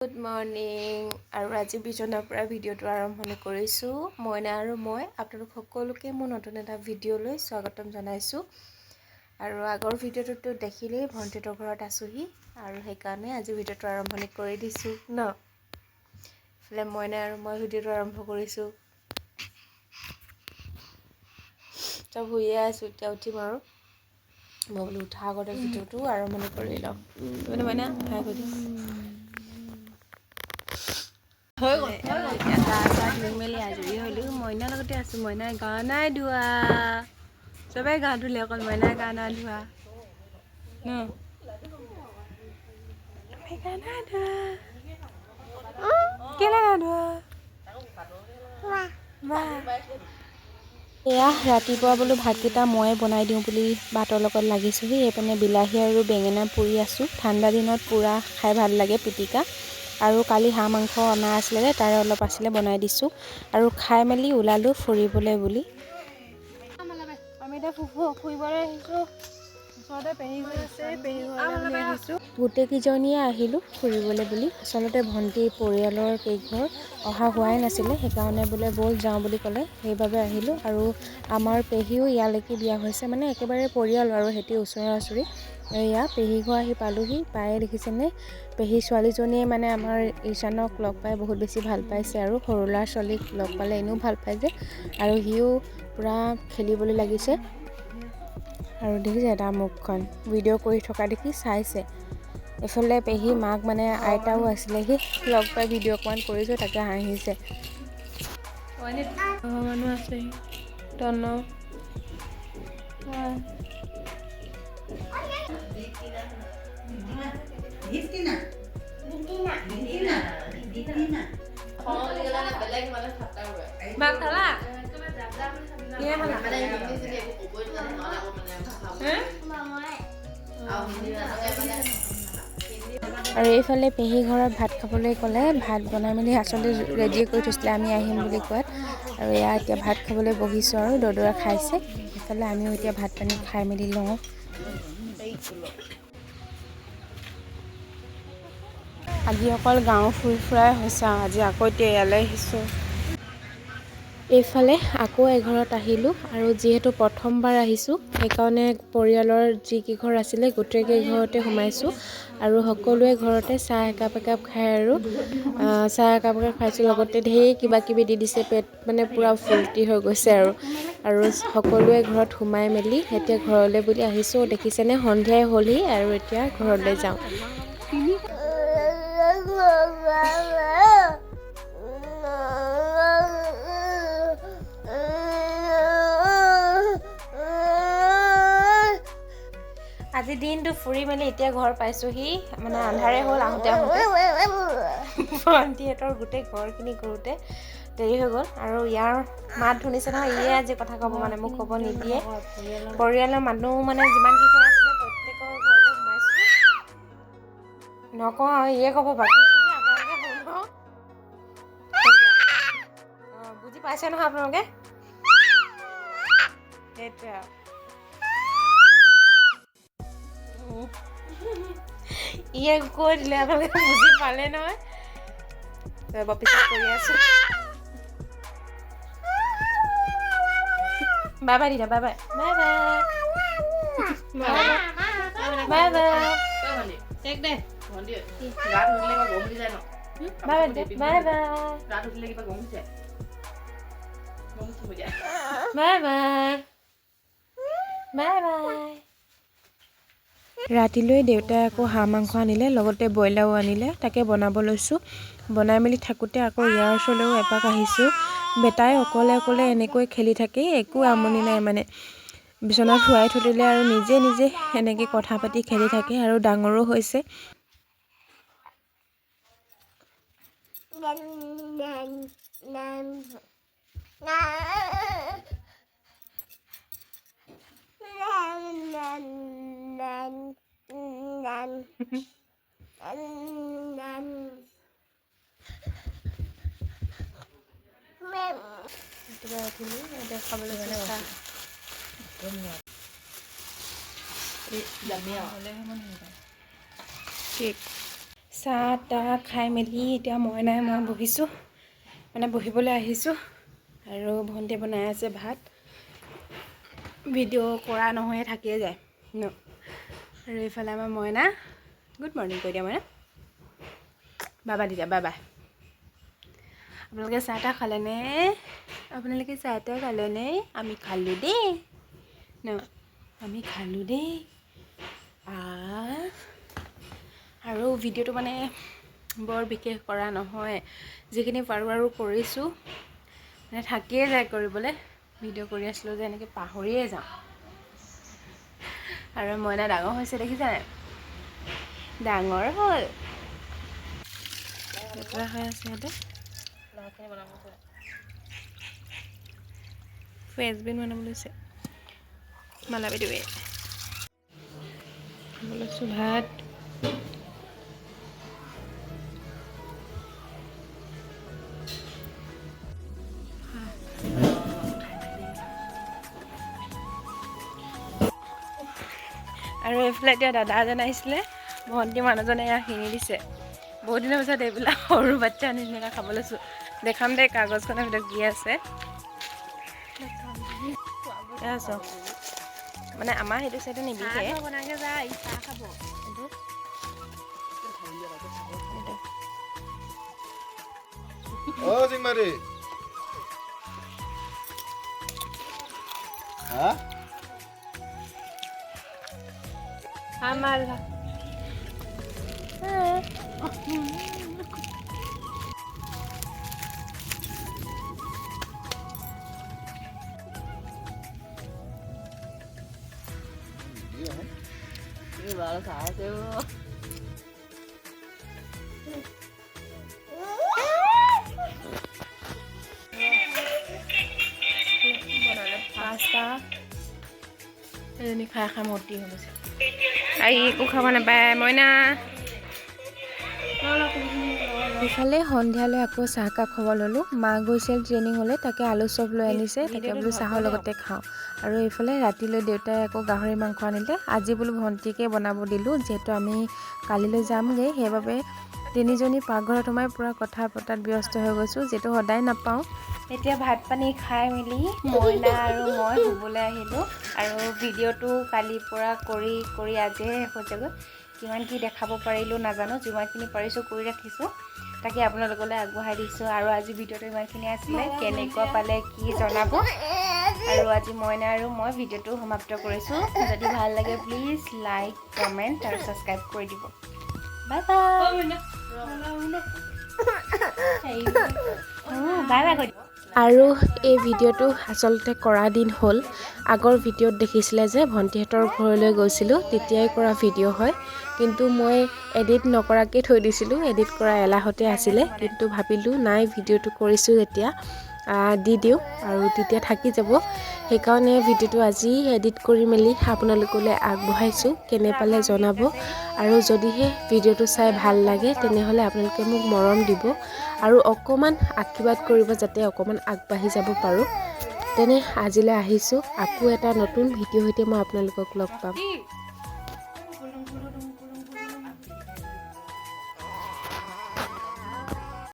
Good morning. আৰু আজি বিচনাৰ পৰা ভিডিঅ'টো আৰম্ভণি কৰিছোঁ। মইনা আৰু মই আপোনালোক সকলোকে মোৰ নতুন এটা ভিডিঅ'লৈ স্বাগতম জনাইছোঁ। আৰু আগৰ ভিডিঅ'টোতো দেখিলেই, ভণ্টিহঁতৰ ঘৰত আছোঁহি আৰু সেইকাৰণে আজি ভিডিঅ'টো আৰম্ভণি কৰি দিছোঁ ন। ইফালে মইনা আৰু মই ভিডিঅ'টো আৰম্ভ কৰিছোঁ। চব শুইয়ে আছোঁ, এতিয়া উঠিম। আৰু মই বোলো উঠা আগতে ভিডিঅ'টো আৰম্ভণি কৰি লওঁ। মানে মইনা, হাই কৰি। হৈ গ'ল। এতিয়া গা চা ধুই মেলি আজৰি হ'লোঁ। মইনাৰ লগতে আছোঁ। মইনাই গা নাই ধোৱা। চবেই গা ধুলে, অকল মইনাই গা নাই ধোৱা ন। তুমি গা নাই ধোৱা? কেলে নাই ধোৱা? এয়া ৰাতিপুৱা বোলো ভাতকেইটা ময়ে বনাই দিওঁ বুলি ভাতৰ লগত লাগিছোঁহি। এইপিনে বিলাহী আৰু বেঙেনা পুৰি আছোঁ। ঠাণ্ডা দিনত পোৰা খাই ভাল লাগে, পিটিকা। আৰু কালি হাঁহ মাংস অনা আছিলে যে, তাৰে অলপ আছিলে, বনাই দিছোঁ। আৰু খাই মেলি ওলালোঁ ফুৰিবলৈ বুলি। আমি এতিয়া ফুৰিবলৈ আহিছোঁ। ওচৰতে পেহী ঘৰ আছে, পেহী ঘৰলৈ আহিছোঁ। গোটেইকেইজনীয়ে আহিলোঁ ফুৰিবলৈ বুলি। আচলতে ভণ্টিৰ পৰিয়ালৰ কেইঘৰ অহা হোৱাই নাছিলে, সেইকাৰণে বোলে ব'ল যাওঁ বুলি ক'লে, সেইবাবে আহিলোঁ। আৰু আমাৰ পেহীও ইয়ালৈকে বিয়া হৈছে, মানে একেবাৰে পৰিয়াল আৰু সিহঁতি ওচৰা ওচৰি। এয়া পেহী ঘৰ আহি পালোহি। পায়ে দেখিছেনে, পেহী ছোৱালীজনীয়ে মানে আমাৰ ঈশানক লগ পাই বহুত বেছি ভাল পাইছে। আৰু সৰু ল'ৰা ছোৱালীক লগ পালে এনেও ভাল পায় যে, আৰু সিও পূৰা খেলিবলৈ লাগিছে। আৰু দেখিছে তাৰ মুখখন ভিডিঅ' কৰি থকা দেখি চাইছে। এইফালে পেহী মাক মানে আইতাও আছিলেহি, লগ পাই ভিডিঅ' অকণমান কৰিছোঁ, তাকে হাঁহিছে। মানুহ আছেহি তন। ভাত খালা? কিহে খালা? আৰু এইফালে পেহী ঘৰত ভাত খাবলৈ ক'লে, ভাত বনাই মেলি আচলতে ৰেডি কৰি থৈছিলে আমি আহিম বুলি কোৱাত। আৰু এয়া এতিয়া ভাত খাবলৈ বহিছোঁ আৰু দদৰা খাইছে। এইফালে আমিও এতিয়া ভাত পানী খাই মেলি লওঁ। আজি অকল গাঁও ফুৰি ফুৰাই হৈছে আৰু আজি আকৌ এতিয়া ইয়ালৈ আহিছোঁ। এইফালে আকৌ এঘৰত আহিলোঁ আৰু যিহেতু প্ৰথমবাৰ আহিছোঁ, সেইকাৰণে পৰিয়ালৰ যিকেইঘৰ আছিলে গোটেই কেইঘৰতে সোমাইছোঁ। আৰু সকলোৱে ঘৰতে চাহ একাপ একাপ খাই আৰু চাহ একাপ একাপ খাইছোঁ, লগতে ঢেৰ কিবা কিবি দি দিছে। পেট মানে পূৰা ফূৰ্তি হৈ গৈছে। আৰু আৰু সকলোৱে ঘৰত সোমাই মেলি এতিয়া ঘৰলৈ বুলি আহিছোঁ। দেখিছেনে, সন্ধিয়াই হ'লহি আৰু এতিয়া ঘৰলৈ যাওঁ। আজি দিনটো ফুৰি মেলি এতিয়া ঘৰ পাইছোঁহি, মানে আন্ধাৰে হ'ল আহোঁতে আহোঁতে। ভণ্টিহঁতৰ গোটেই ঘৰখিনি ঘূৰোঁতে দেৰি হৈ গ'ল। আৰু ইয়াৰ মাত শুনিছে নহয়, ইয়ে আজি কথা ক'ব, মানে মোক ক'ব নিদিয়ে। পৰিয়ালৰ মানুহ মানে যিমান কেইঘৰ আছিলে প্ৰত্যেকৰ ঘৰতে সোমাইছোঁ। নকওঁ আৰু, ইয়ে ক'ব, বাকীখিনি আপোনালোকে শুনক। অঁ, বুজি পাইছে নহয় আপোনালোকে? সেইটোৱে আৰু ইয়ে কৈ দিলে, আপোনালোকে বুজি পালে নহয়। ৰ'ব, পিছত কৰি আছোঁ। বাই বাই দিদা, bye bye, bye bye, bye bye, bye bye, bye bye, bye bye, bye. ৰাতিলৈ দেউতাই আকৌ হাঁহ মাংস আনিলে, লগতে ব্ৰইলাৰো আনিলে, তাকে বনাব লৈছোঁ। বনাই মেলি থাকোঁতে আকৌ ইয়াৰ ওচৰলৈও এপাক আহিছোঁ। বেটাই অকলে অকলে এনেকৈ খেলি থাকে, একো আমনি নাই। মানে বিচনাত শুৱাই থৈ দিলে আৰু নিজে নিজে এনেকৈ কথা পাতি খেলি থাকে, আৰু ডাঙৰো হৈছে। ৰাতিপুৱা উঠিলোঁ, এতিয়া খাবলৈ চাহ। কেক। চাহ তাহ খাই মেলি এতিয়া মই নাই মই বহিছোঁ, মানে বহিবলৈ আহিছোঁ। আৰু ভণ্টিয়ে বনাই আছে ভাত। ভিডিঅ' কৰা নহয়ে থাকিয়ে যায় ন। আৰু এইফালে আমাৰ মইনা, গুড মৰ্ণিং কৈ দিয়া মইনা, বাবা দি দিয়া বাবা। আপোনালোকে চাহ তাহ খালেনে? আপোনালোকে চাহ তাহ খালেনে? আমি খালোঁ দেই ন, আমি খালোঁ দেই। আৰু ভিডিঅ'টো মানে বৰ বিশেষ কৰা নহয়, যিখিনি পাৰোঁ আৰু কৰিছোঁ, মানে থাকিয়ে যায় কৰিবলৈ। ভিডিঅ' কৰি আছিলোঁ যে এনেকৈ পাহৰিয়ে যাওঁ। আৰু মইনা ডাঙৰ হৈছে দেখিছা নাই, ডাঙৰ হ'ল। লেতেৰা হৈ আছে সিহঁতে। ফ্ৰেঞ্চবিন বনাব লৈছে মালা বাইদেৱে। খাব লৈছোঁ ভাত। আৰু এইফালে এতিয়া দাদা এজন আহিছিলে, ভণ্টি মানুহজনে এয়া কিনি দিছে। বহুত দিনৰ পিছত এইবিলাক সৰু বাচ্ছা নিচিনাকৈ খাব লৈছোঁ। দেখাম দেই কাগজখনৰ ভিতৰত কি আছে। এয়া চাওক, মানে আমাৰ সেইটো চাইডে নিবিকে। আমাৰ পাস্তা এজনী খাই খাই মতি হৈ গৈছে। আই একো খাব নাপায় মইনা। ইফালে সন্ধিয়ালৈ আকৌ চাহকাপ খাব ল'লোঁ। মা গৈছিল ট্ৰেইনিঙলৈ, তাকে আলু চপ লৈ আনিছে, তাকে বোলো চাহৰ লগতে খাওঁ। আৰু এইফালে ৰাতিলৈ দেউতাই আকৌ গাহৰি মাংস আনিলে। আজি বোলো ভণ্টিকে বনাব দিলোঁ, যিহেতু আমি কালিলৈ যামগৈ, সেইবাবে তিনিজনী পাকঘৰত সোমাই পূৰা কথা পতাত ব্যস্ত হৈ গৈছোঁ, যিটো সদায় নাপাওঁ। এতিয়া ভাত পানী খাই মেলি মইনা আৰু মই শুবলৈ আহিলোঁ। আৰু ভিডিঅ'টো কালিৰ পৰা কৰি কৰি আজিহে শেষ হৈছেগৈ। কিমান কি দেখাব পাৰিলোঁ নাজানো, যিমানখিনি পাৰিছোঁ কৰি ৰাখিছোঁ, তাকে আপোনালোকলৈ আগবঢ়াই দিছোঁ। আৰু আজি ভিডিঅ'টো ইমানখিনি আছিলে, কেনেকুৱা পালে কি জনাব। আৰু আজি মইনা আৰু মই ভিডিঅ'টো সমাপ্ত কৰিছোঁ। যদি ভাল লাগে প্লিজ লাইক, কমেণ্ট আৰু ছাবস্ক্ৰাইব কৰি দিব। বাই বাই, বাই বাই কৰি। আৰু এই ভিডিঅ'টো আচলতে কৰা দিন হ'ল, আগৰ ভিডিঅ'ত দেখিছিলে যে ভণ্টিহঁতৰ ঘৰলৈ গৈছিলোঁ, তেতিয়াই কৰা ভিডিঅ' হয়। কিন্তু মই এডিট নকৰাকৈ থৈ দিছিলোঁ, এডিট কৰা এলাহতে আছিলে। কিন্তু ভাবিলোঁ নাই, ভিডিঅ'টো কৰিছোঁ যেতিয়া দি দিওঁ আৰু তেতিয়া থাকি যাব। সেইকাৰণে ভিডিঅ'টো আজি এডিট কৰি মেলি আপোনালোকলৈ আগবঢ়াইছোঁ। কেনে পালে জনাব। আৰু যদিহে ভিডিঅ'টো চাই ভাল লাগে তেনেহ'লে আপোনালোকে মোক মৰম দিব আৰু অকণমান আশীৰ্বাদ কৰিব, যাতে অকণমান আগবাঢ়ি যাব পাৰোঁ। তেনে আজিলৈ আহিছোঁ, আকৌ এটা নতুন ভিডিঅ' সৈতে মই আপোনালোকক লগ পাম।